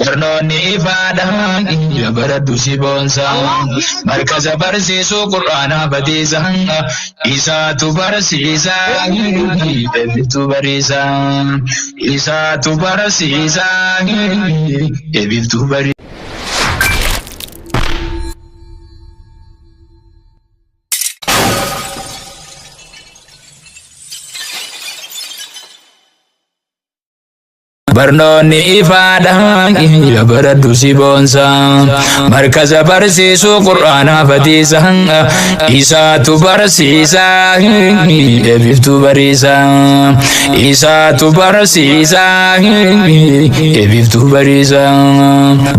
Barnoonni ifaadha baradhu si boonsa. Markaza barsiisuu qur'aanaa badiisa. Isaatu barsiisa eebiftuu bariisa. Isaatu barsiisa eebiftuu bariisa. Barnoonni ifaadha baradhu si boonsa. Markaza barsiisuu qur'aanaa badiisa. Isaatu barsiisa eebiftuu bariisa. Isaatu barsiisa eebiftuu bariisa.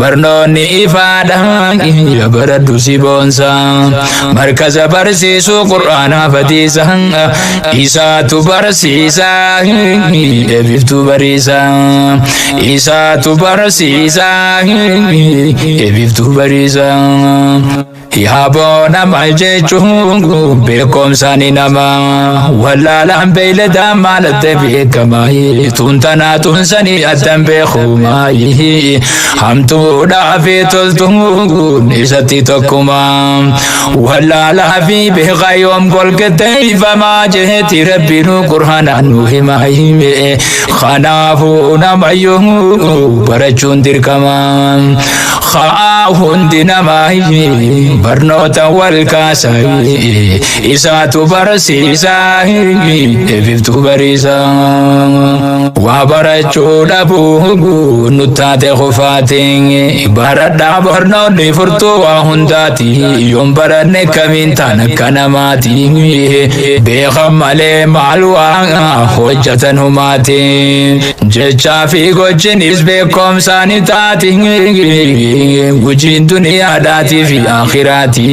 Barnoonni ifaadha baradhu si boonsa. Markaza barsiisuu qur'aanaa badiisa. Isaatu barsiisa eebiftuu bariisa. Isaatu barsiisa eebiftuu bariisa. Yaaboo nama jechuun beekumsaan nama wallaalaan beeyladaa maalatte beekama tuntanaa tunsanii addan beekuma hamtuudhaa fi toltuun isatti tokkuma wallaalaa fi beekaa yoom golgatte ifamaa jeeti rabbiinuu qur'aanaan nu hima hime kanaafuu namayyuu barachuun dirqama haa hundi namaa barnoota wal kaasa isaatu barsiisa eebiftuu bariisa waa barachuu dhabuu nu taate kufaatiin baradhaa barnoonni furtuu waa hundaati yoon baranne kamiin taan akka namaati beekan malee maal waa hojjetan humaatiin jechaa fi gochinis beekumsaani taati gujiin duniyaadhaatii fi akhiraati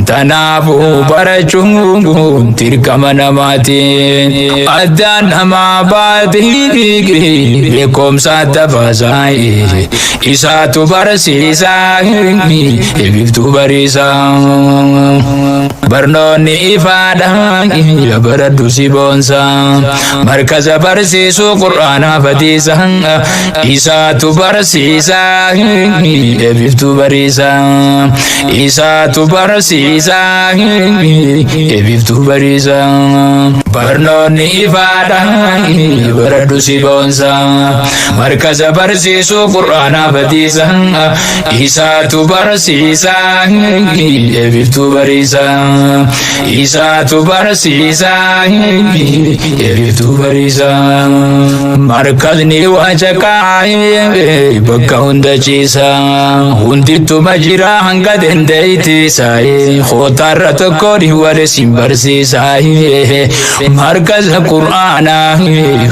tanaafuu barachuun dirqama namaati addaan namaa baati beekumsa adda baasaa isaatu barsiisaa eebiftuu bariisaa barnoonni ifaadha baradhu si boonsa markaza barsiisuu qur'aanaa badiisa isaatu barsiisa eebiftuu bariisa isaatu barsiisa eebiftuu bariisa barnoonni ifaadha baradhu si boonsa markaza barsiisuu qur'aanaa badiisa isaatu barsiisa eebiftuu bariisa isaatu barsiisa eebiftuu bariisa markazni waacaqaa bakka hunda ciisa hundittuma jira hanga dandeeytiisa kootaarra tokkoon wale sin barsiisa markaza qur'aanaa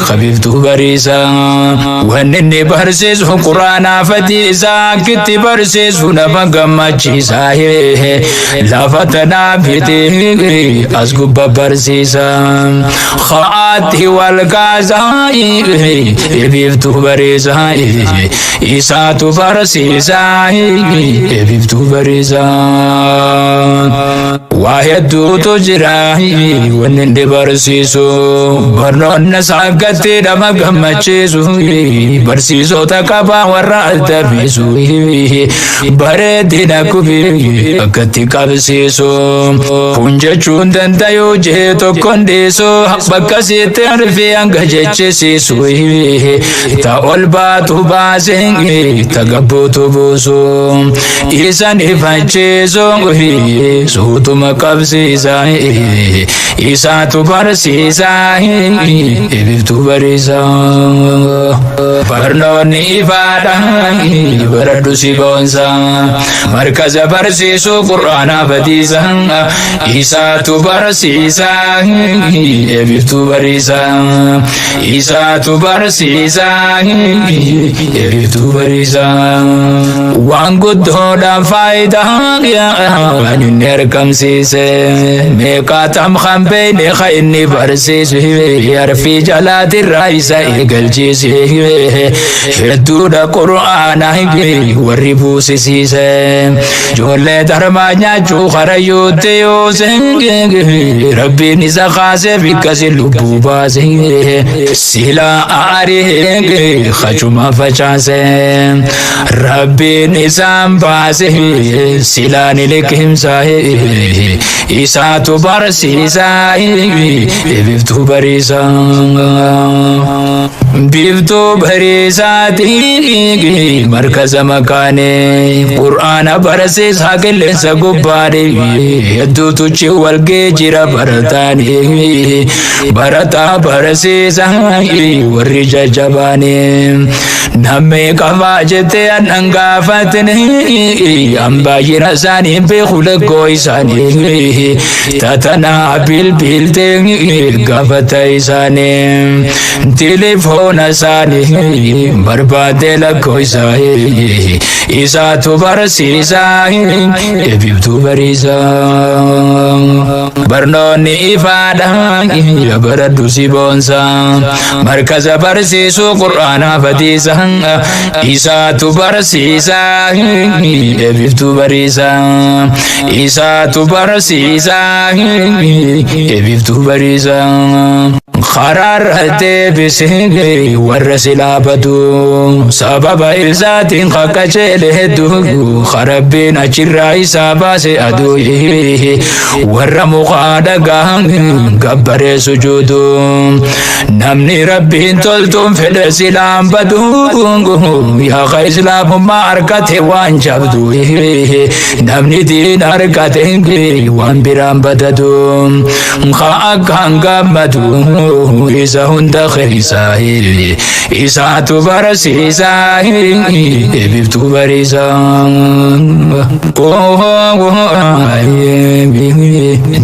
kabiftuu bariisa wanni inni barsiisu qur'aanaa fatiisa akkitti barsiisu nama gammachiisa lafa tanaa fiti as gubba barsiisa haati wal kaasaa eebiftuu bariisa isaatu barsiisa eebiftuu bariisa waa hedduutu jira wanni inni barsiisu barnoonni isaa akkatti nama gammachiisu barsiisota qabaa warra addabiisu bareedina kufi akkatti qabsiisu kun jechuun dandayuu jee tokkon dhiisu bakka sitti arfii hanga jechisiisu ta ol baatu baasee ta gabbuutu buusu isan ifachiisu suutuma qabsiisa isaatu barsiisa ebiftuu bariisa barnoonni ifaadha baradhu si boonsa markaza barsiisuu qur'aanaa badiisa isaatu barsiisa ebiftuu bariisa isaatu barsiisa ebiftuu bariisa waan guddoodhaan faayidaa waan inni argamsiisa. barsiise. Meeqaatam kan beeyne ka inni barsiise, harfii jalaatirraa isa eegalchiise. Hedduudha Qur'aana warri buusisiise. Ijoollee darmaa nyaachuu karayyuutti yoose, Rabbiin isa kaasee bikkasi lubbuu baase. Silaa aarii kachuma facaase, Rabbiin isaan baase. Silaa ni liqimsa, isaatu barsiisa, biftuu bariisa. Biftuu bariisaati markaza makaane, Qur'aana barsiisa qilleensa gubbaadhe. Hedduutu chi walgee jira barataani, barataa barsiisa warri jajjabaani. Namni qabaa jettee annan gaafatini, an baay'ina isaanii beeku lakkoo isaanii. Tatanaa bilbiltee gaafata isaanii, tilifoona isaanii barbaadee lakkoo isaanii. Isaatu barsiisa, biftuu bariisa. Barnoonni ifaadha, baradhu si boonsa. Markaza barsiisuu Qur'aanaa fatiisa, isaatu barsiisa, biftuu bariisa. Isaatu barsiisa, biftuu bariisa. Karaarra deebisee warra silaa badu, sababa isaatiin qaqqaceele hedduu. Rabbiin achirraa isaa baase aduu, warra mukaa dhagaa gabbaree sujuudu. Namni Rabbiin toltuun fedhe silaan badu, yaa Islaamummaa argate waan jabdu. Namni diin argate waan biraan badadu, akkaan gammadu isa hunda keessa. Isaatu barsiisa, biftuu bariisa.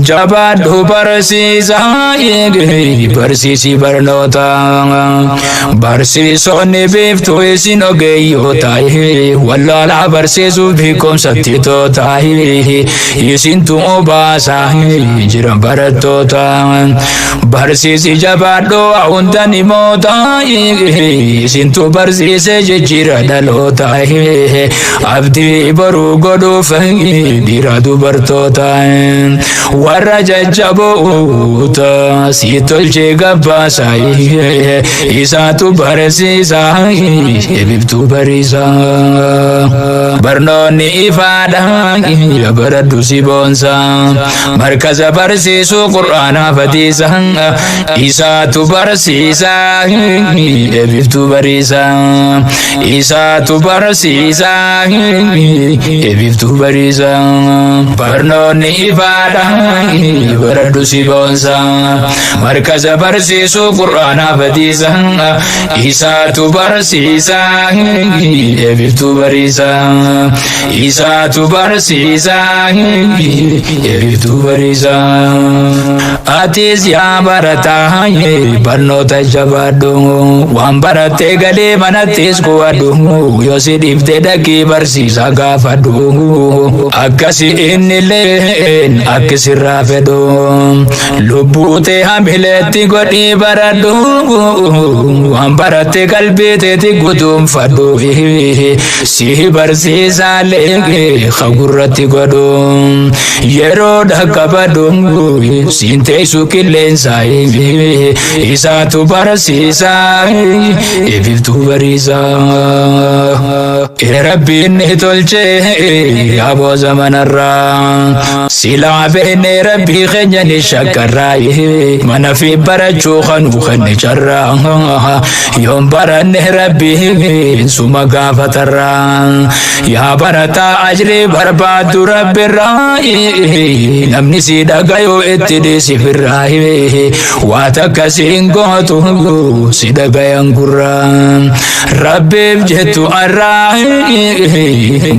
Jabaadhu barsiisa, barsiisi barnoota. Barsiisonni biftuu isin ogeeyyoota, wallaalaa barsiisuuf beekumsatti toota. Isintu obaasa jira barattoota. Barsiisi jabaadhu hunda ni moota, isintu barsiise jijjiira dhaloota. Abdii boruu godhuuf dhiira dubartoota, warra jajjaboota si tolchee gabbaasa. Isaatu barsiisa, biftuu bariisa. Barnoonni ifaadha, baradhu si boonsa. Markaza barsiisuu Qur'aanaa fatiisa, isaatu barsiisa, biftuu bariisa. Isaatu barsiisa, biftuu bariisa. Barnoonni ifaadha, baradhu si boonsa. Markaza barsiisuu Qur'aanaa fatiisa, isaatu barsiisa, biftuu bariisa. Isaatu barsiisa, biftuu bariisa. Atis yaa barataa barnoota jabaadhu, waan barattee galee manattis kuwadhu. Yoo si dhiifte dhaqii barsiisa gaafadhu, akkasi innilleen akki sirraa fedhu. Lubbuu tee hamileetti godhii baradhu, waan baratte qalbii teeti guduunfadhu. Si barsiisaalee gurratti godhu, yeroo dhaqqabadhu siin teessu qilleensa. Isaatu barsiisa, biftuu bariisa. Rabbiin ni tolchee aboo zamanarraa, silaa beeknee Rabbii keenya ni shakkarraa. Mana fi barachuu kanuu kenne carraa, yoon baranne Rabbii suma gaafatarraa. Yaa barataa ajrii barbaaddu Rabbirraa, namni si dhagayuu itti dhiisifirraa. Waa takka siin gootu si dhagayan gurraa, Rabbiif jettu arraa.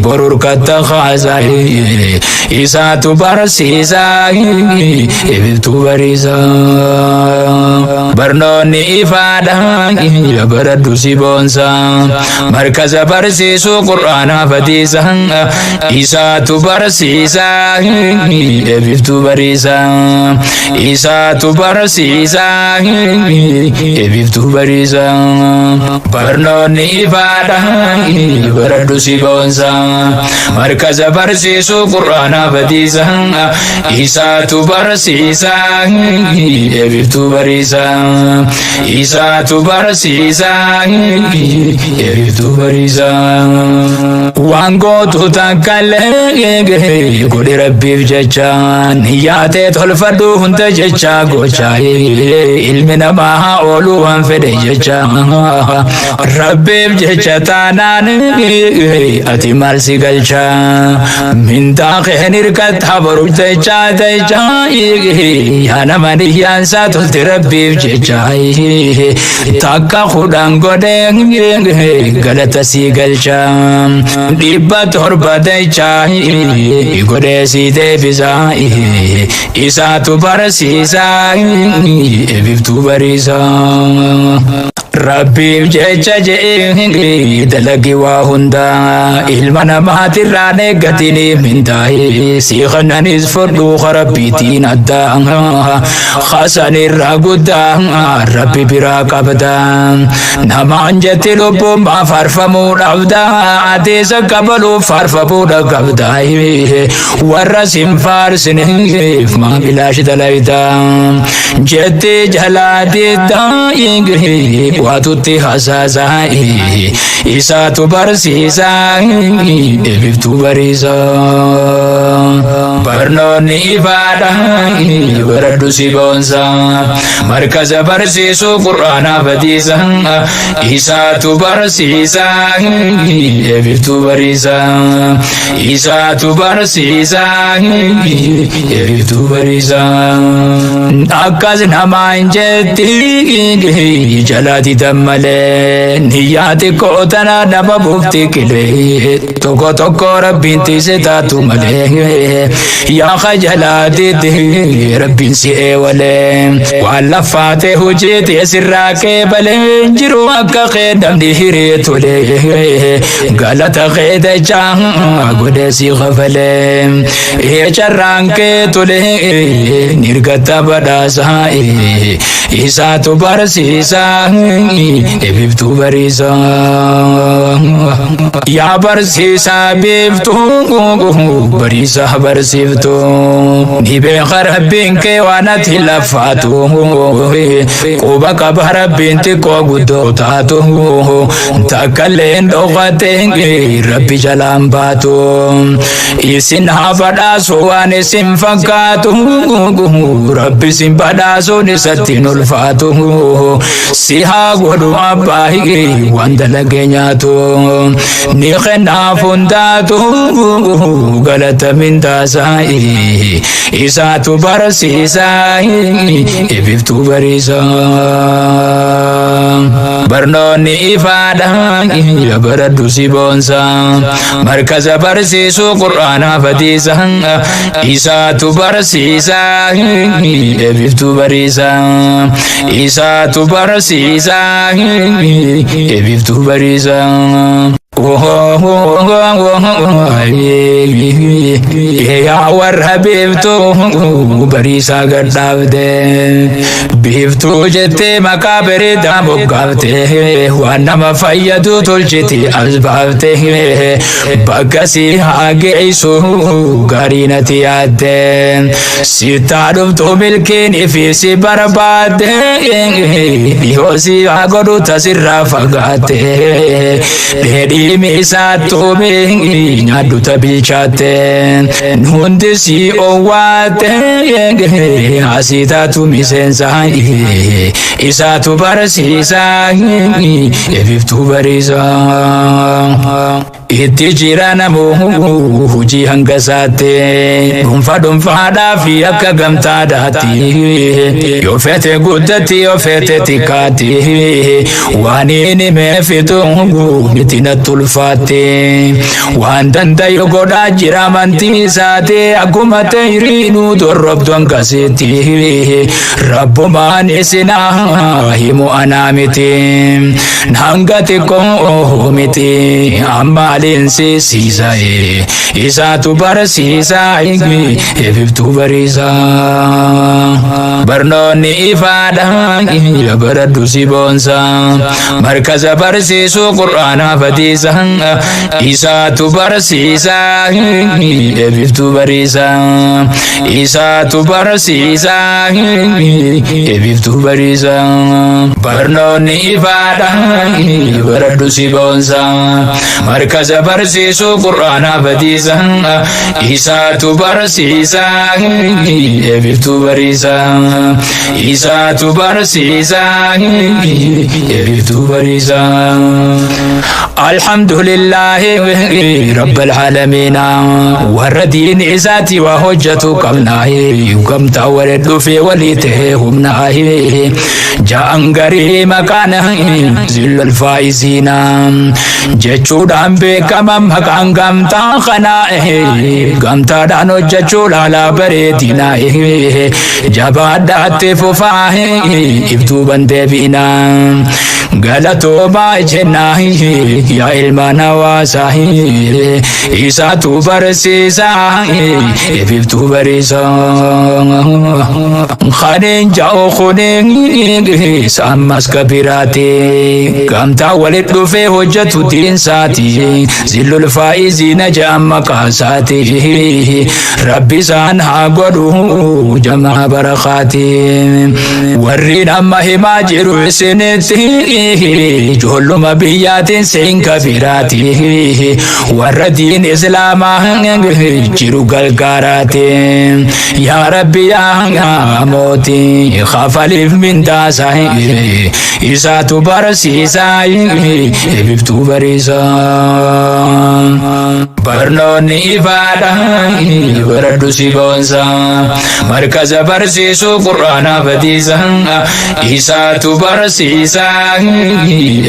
Borur katta kaasaa isaatu barsiisaa ibiftuu bariisaa. Barnoonni ifaadha baradhu si boonsaa markaza barsiisuu qur'aanaa fatiisa isaatu barsiisaa ibiftuu bariisaa isaatu barsiisaa ibiftuu bariisaa. Barnoonni ifaadha baradhu si boonsaa markaza barsiisuu qur'aanaa fatiisa isaatu barsiisaa ibiftuu bariisaa isaatu barsiisaa ibiftuu bariisaa. Waan gootu takkallee godhi rabbiif jecha niyyaatee tolfadhu hunda jecha gocha ilmi namaa haa ooluu waan fedhe jecha rabbiif jecha taanaan ati maal si galcha mindaa keen hirkatta boru jecha jecha yaa nama niyyaansaa tolte rabbiif jecha takka kudhan godhee galata si galcha 700 jecha godhee si deebisa isaatu barsiisaa ibiftuu bariisaa. Rabbiif jecha je'ee dalagi waa hundaa ilma namaatirraan eeggatini mintaa'e si kananis fudhu rabbiitiin addaa hasanirra guddaa rabbi biraa qabda namaan jetti lubbuun maa faarfamuu dhabda ateessa kabaluuf faarfamuu qabda warra sin faarsineef maa bilaashi dalayda jetti jalaa diddaa waatutti hasaasaa isaatu barsiisaa ibiftuu bariisaa. Barnoonni ifaadha baradhu si boonsaa markaza barsiisuu qur'aanaa fatiisa isaatu barsiisaa ibiftuu bariisaa isaatu barsiisaa ibiftuu bariisaa. Akkas namaan jetti jalaati dammalee niyyaa xiqqoo tana nama buufti qilee tokko tokko rabbiin tiise taatu malee yaa khajalaatitti rabbiin si eewalee waan laffaate hojii sirraa qeebalee jiru akka kee namni hiree tolee galata kee dachaa godhee si kafalee carraan kee tolee nirgata badhaasaa isaatu barsiisaa ibiftuu bariisaa. Yaa barsiisaa biiftuu bariisaa barsiiftuu ni beeka rabbiin kee waan ati laffaatu quba qaba rabbiin xiqqoo guddoo taatu takkallee hin dhokate rabbi jalaan baatu isin haa badhaasu waan isin fakkaatu rabbi isin badhaasuun isatti hin ulfaatu si haa godhu abbaa waan dalagee nyaatu ni kennaaf hundaatu galata mindaasaa isaatu barsiisaa ibiftuu bariisaa. Barnoonni ifaadha baradhu si boonsaa markaza barsiisuu qur'aanaa fatiisa isaatu barsiisaa ibiftuu bariisaa isaatu barsiisaa ibiftuu bariisaa. Yaa warra biiftuu bariisaa gadhaabde biiftuu jettee maqaa bareedaa moggaafte waan nama fayyadu tolchiti as baafte bakka si haa geessu gaarii natti yaadde sittaa dhuftu milkiin ifi si barbaadde dhihoo si haa godhu tasirraa fagaatte dheedhii miisaattuumi nyaadhu tabilchaatte hundi si owwaatte asii taatu miseensa isaatu barsiisaa ibiftuu bariisaa. Itti jira namuu hojii hanga isaatti, dhuunfa dhuunfaadhaa fi akka gamtaadhaatti, yoo fete guddatti, yoo fete xiqqaatti, waan inni meefitu miti natti ulfaatti. Waan dandayu godhaa jira amantii isaati, akkuma ta'iriinuu dorrobdu hangasitti. Rabbumaan isinaa himu, anaa miti, hanga xiqqoo miti. Ammaaliin siisiisa, isaatu barsiisa, ififtuu bariisa. Barnoonni ifaadha, baradhu si boonsa. Markaza barsiisuu Qur'aanaa fadiisa, isaatu barsiisa, ififtuu bariisa. Isaatu barsiisa, ififtuu bariisa. Barnoonni ifaadha, baradhu si boonsa. Markaza barsiisuu Qur'aanaa fadiisa, isaatu barsiisa, ififtuu bariisa. Isaatu barsiisa, ififtuu bariisa. Alhamdulillahi rabbil aalamiin, warra diin isaati waa hojjetu qabna, gamtaa waliin dhufee walii ta'ee humna ja'an garii maqaan zillal faa'iziina jechuudhaan beekama. Maqaan gamtaa kanaa gamtaadhaan hojjechuu laalaa bareedina, jabaadhaatti fufaa, iftuu deebi'ina. Galatoomaa jennaa yaa ilmaan hawaasaa, isaatu barsiisaa, ififtuu bariisaa. Kaneen ja'u kuneen ammas kabiraati, gamtaa walit dhufee hojjetu diinsaati, zillul faa'iziina ja'an maqaasaati. Rabbi isaan haa godhu jamaa barakaati. Warri amma himaa jiru isinitti ijoolluma biyyaatiin seen kabiraati, warra diin islaamaa jiru gargaaraati. Yaa Rabbi, yaa mootii, kafaliif mindaasa, isaatu barsiisaa, ififtuu bariisaa. Barnoonni ifaadha, baradhu si boonsa. Markaza barsiisuu Qur'aanaa fadiisa, isaatu barsiisaa,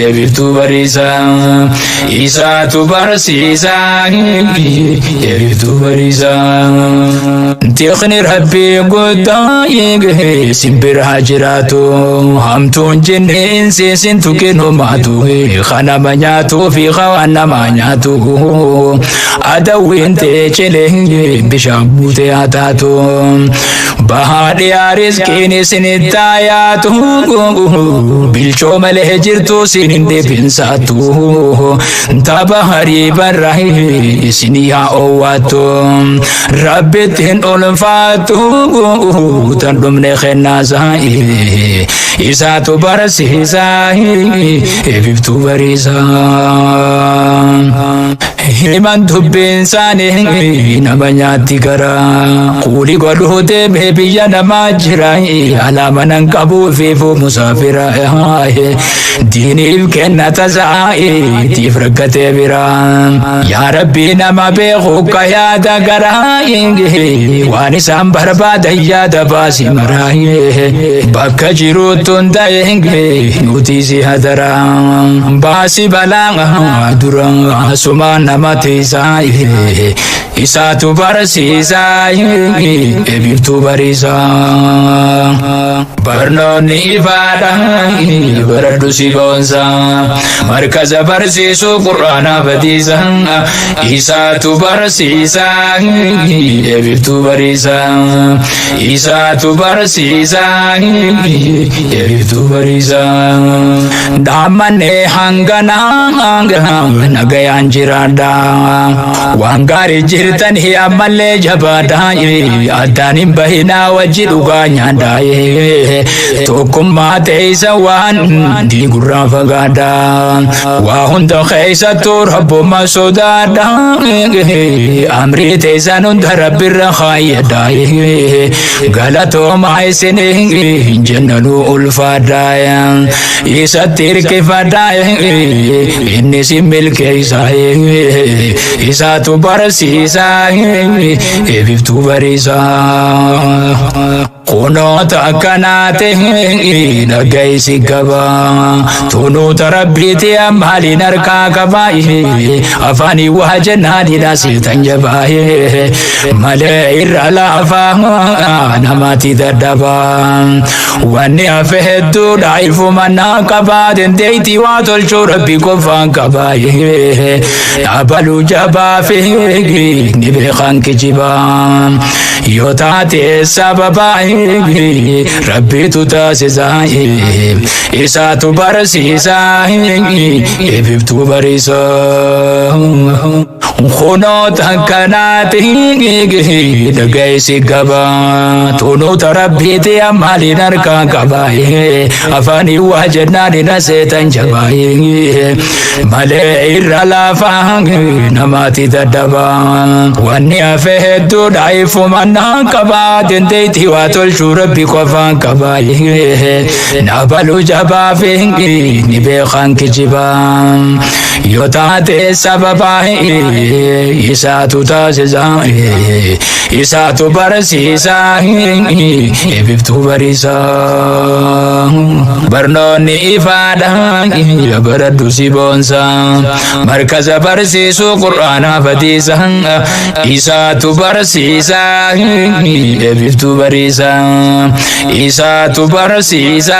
ififtuu bariisaa. Isaatu barsiisaa, ififtuu bariisaa. Tiqni Rabbii guddaa simbira jiraatu, hamtuun jinneensi sin tuqinumaatu, kanama nyaatuu fi waan nama nyaatu, adawwiin teechilee bishaan buutee haa taatu. Bahaa dhiyaa riskiin isinitti yaatu, bilchoo malee jirtu sin hin dhibinsaatu, tapha harii barra isinii haa oowwaattu, Rabbitti hin ulfaatu tan dhumne kennaasaa, isaatu barsiisaa, ififtuu bariisaa. Himan dubbiin isaanii nama nyaatti, gara kuuli godhuu deemee biyya namaa jira, alaa manan qabuu fi musaafira, diiniif kenna tasaa tiif rakkatee bira. Yaa Rabbi, nama beeku ka yaada garaa, waan isaan barbaadan yaada baasi maraa, bakka jiruutu hunda'e nuti si hadaraa, baasi balaa dura sumaan nama tiisaa, isaatu barsiisaa, ififtuu bariisaa. Barnoonni ifaadha, baradhu si boonsa. Markaza barsiisuu Qur'aanaa fadiisa, isaatu barsiisaa, ififtuu bariisaa. Isaatu barsiisaa, ififtuu bariisaa. Dhaammannee hanganaa nagayaan jiraadha, waan gaarii jirta. jirtanii ammallee jabaadhaa, addaan hin bahinaa, wajji dhugaa nyaadhaa, tokkummaa teessa waan diigurraa fagaadhaa. Waa hunda keessattuu rabbuma sodaadhaa, amrii teessan hunda rabbirra kaayyadhaa. Galatoomaa isin jennanuu ulfaadhaa, isatti hirkifadhaa, inni si milkeessa, isaatu barsiisa, ebiftuu bariisa. Kunoota akkanaate dhaggeessi qaba, tunuuta rabbiiti ammaaliin harkaa qaba. Afaanii waa jennaanidha seetan jabaa malee irra laafaa namatti dadhaba. Wanni hafe hedduudha, ifuma naa qaba, dandeettii waa tolchuu rabbi qofaan qaba. Dhaabaluu jabaa fi ni beekan kijiba yoo taate sababa rabbitu taasisa, isaatu barsiisa, ebiftuu bariisa. Kunoota akkanaati dhaggeessi qaba, tunuuta rabbiiti ammaaliin harkaa qaba. Afaanii waa jennaan seetan jabaa malee irra laafaa namaatti dadhaba. Wanni hafe hedduudha, ifuma naa qaba, dandeettii waa tolchuu rabbi qofaan qaba. Nabaluu jabaa fi ni beekan kijiba yoo taate sababa isaatu taasisa, isaatu barsiisa, ebiftuu bariisa. Barnoonni ifaadha, baradhu si boonsa, markaza barsiisuu qur'aanaa fatiisa, isaatu barsiisa, ebiftuu bariisa, isaatu barsiisa,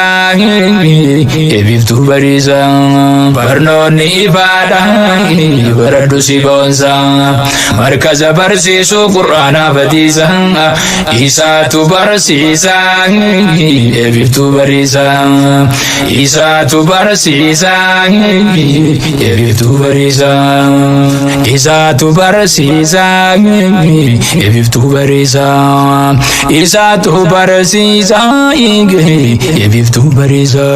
ebiftuu bariisa. Barnoonni ifaadha, baradhu si boonsa, markaza barsiisuu qur'aanaa fatiisa, isaatu barsiisa, ebiftuu bariisa, isaatu barsiisa, ebiftuu bariisa, isaatu barsiisa, ebiftuu bariisa, isaatu barsiisa, ebiftuu bariisa.